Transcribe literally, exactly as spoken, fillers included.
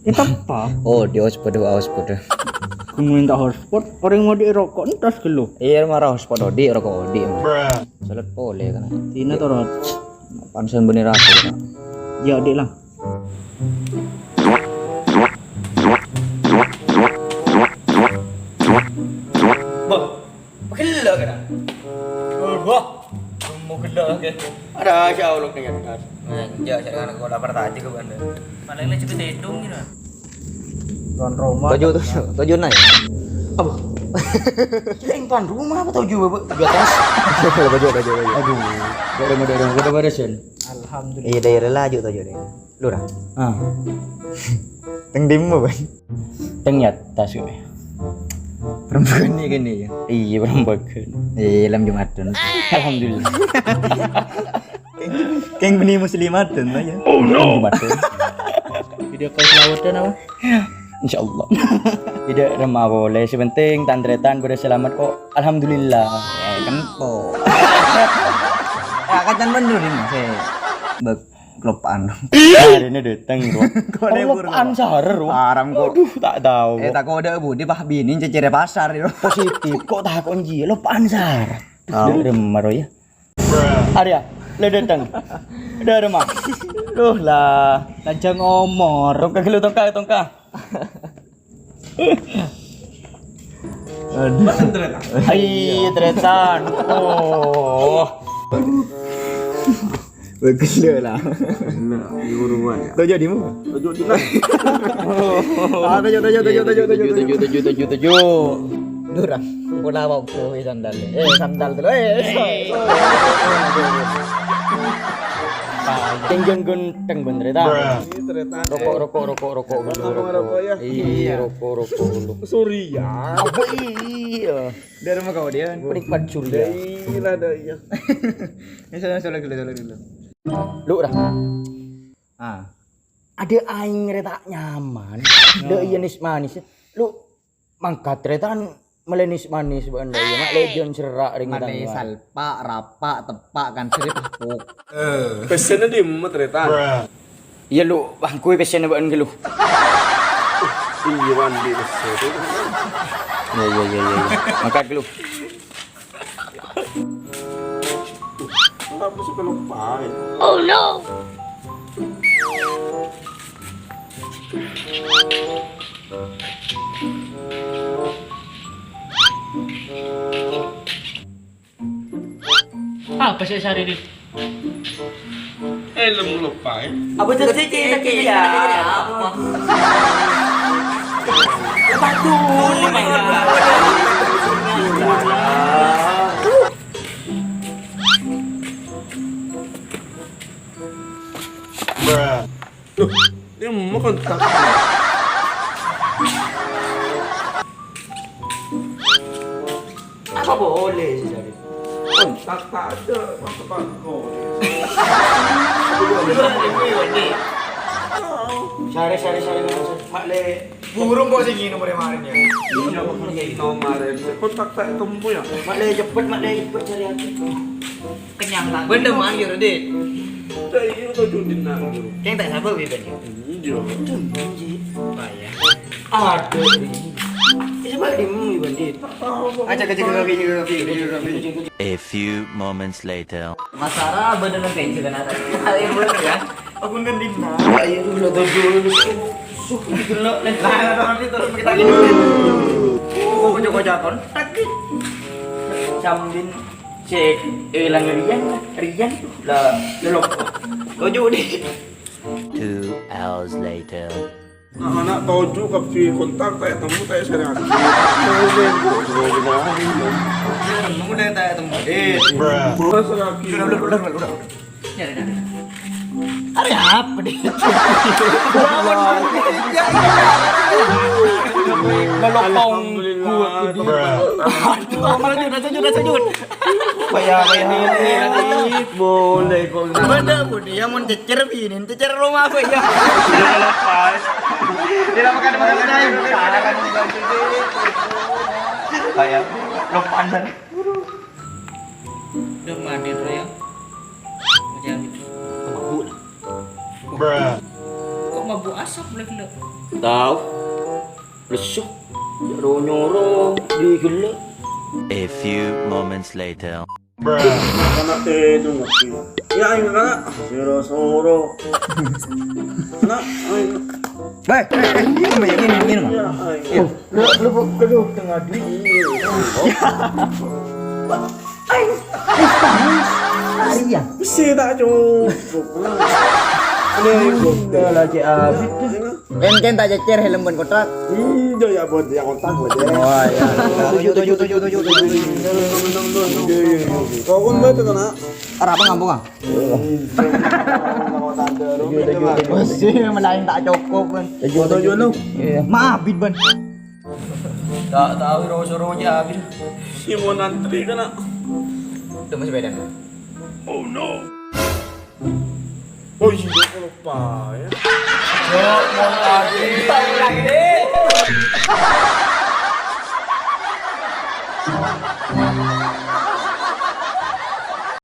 Kita apa? Oh, di hotspot, hotspot. Kamu minta hotspot, orang mau di rokok, entas gelo. Iya, mara hotspot odi, rokok odi. Salat pole kan. Tina turun. Pansen bener aku, Pak. Ya, dik lah. Bah, gelo kan? Wah, mau gelo kan? Ada aja ulok dengan kan. Enggak, saya kan kok lapar tadi kok kan. Paling lucu itu hidung gitu. Tuan rumah. Toju, toju, toju naik. Apa? Yang tuan rumah apa toju, Bapak? Di atas. Toju, toju, toju. Aduh. Kok ada, ada, ada, ada, ada, Sen? Alhamdulillah. Iya, daerah laju toju deh. Lurah. Ah. Teng dimma, Bang? Teng ya, tas gue. Perempuan ini kan ya? Iya, perempuan. Iya, lam Jumatan. Alhamdulillah. Keng, keng bini muslimatun aja. Oh, no. Jumatan. Video call selawatan apa? Insyaallah. Tidak remma boleh, sing penting tan-taretan pada selamat kok. Alhamdulillah. Ya, kan kok. Ya, kan tan bener ini, saya bek-, kelupaan. Hari ini datang, kok. Kok ada kelupaan buru? Sahur, kok. Haram, kok. Aduh, tak tahu, eh, kok. Tak kok ada budi, Pak, bini cecere pasar, ya. Positif, kok tak kok nji, kelupaan sahur. Tahu. Remma, ya. Arya, le dateng. Dâ' remma. Duh la, lanjhâng omor. Tongka ghâllu, tongka, tongka. Aduh. Ai, taretan. Oh. Bagus la. Nah, di rumah ya. Tojo' di mana? Tojo' di mana? Ah, tojo', tojo', tojo'. Tojo', tojo', tojo', tojo'. Durang, pola waktu sandal. Eh, sandal dulu, eh. Kenjeng genteng bener, ta? Rokok, rokok, rokok, rokok dulu, rokok. Iya, rokok, rokok dulu. Surya. Apa iya? Dari mana kau dia? Penikmat surya. Iya, ada, iya. Ini salah, salah dulu, salah dulu. Lu, Ra. Ah. Ada aing rè ta' nyaman. Dâ' iyâ nis-manis. Lu mangkat rè tan malè nis-manis bân dâ' iyâ, ma' lè jân serra' rèng. Malè salpa', rapa', teppa' kan serè papok. Pèssèna dimma, Tretan? Iyâ, lu, bângkoy pèssèna bân ghâllu. Iyâ, wandi pèssè. Iyâ, iyâ, iyâ, iyâ. Mangkat ghâllu. Kenapa sih kalau pahit? Oh no! Apa sih sehari ini? Eh, lem lupa ya. Apa tuh sih, cek, cek, ya? Apa? Apa tuh? Bruh. Loh, ini mau kontak. Apa boleh sih, jadi? Kontak tak ada, masa bangko. Sare, sare, sare, sare. Mak le. Burung kok sing nginum kemarin ya? Iya, kok sing nginum kemarin. Kontak tak tempo ya? Mak le cepet, mak le cepet cari aku. Kenyang lah. Bener manggil, Dik. Saya ini udah judin nanggur. Keng tak sabar, Wi, Ben. Iya. Aduh, Wi. Payah. Aduh, Wi. Ini coba di mui, Bandit. Aja, aja, aja, aja, aja. A few moments later. Masara bener kayak gitu kan, ada. Ayo, bener ya. Aku kan di mana? Ayo, dulu tuh, dulu. Suh, gitu loh. Lah, nanti terus kita gini. Oh, kocok-kocok kon. Tapi. Sambil cek, eh, lang Rian lah. Rian lah, lelok. Kocok deh. Two hours later. Nah, anak toju kabbhi kontak, tak temu, tak sering aku. Kamu udah tak temu. Eh, bruh. Sudah, udah, udah, udah, udah. Ya, udah, udah. Ada apa nih? Lelopong. Alhamdulillah, bruh. Aduh, malah sujud, sujud, sujud. Kayak apa ini? Boleh kok. Bener, Bu, dia mau cecer bini. Cecer rumah aku ya. Tidak makan, makan, makan. Kayak lo pandan. Udah mandi dulu ya. Jangan gitu. Bruh. Abu asap lek-lek. Tao. Lesu. Nyoro-nyoro di gellè'. A few moments later. Kana' tèdung ngerti. Ya, ayo, kana'. Soro-soro. Kana', ayo. Weh, minum, minum, minum. Ya, ayo. Lu, lu, aduh, tengah duit. Iya. Bisa tak cukup. Ini cukup. Udah lagi habis. Ken, ken, ta' cècèr helm bân kotak. Iya, ya, buat yang kotak, buat ya. Oh, iya. Tujuh, tujuh, tujuh, tujuh, tujuh. Kau pun betul, nak. Arapa ngampung, ah? Masih melain tak cukup, Bân. Foto Jono. Iya. Maaf, Bit, Bân. Tak tahu, ro-, suruh aja, Bit. Si mau nantri kan, nak? Itu masih beda, Bân. Oh, no. Oh, iya, aku lupa, ya. Yo, mau lagi. Tahu lagi, deh.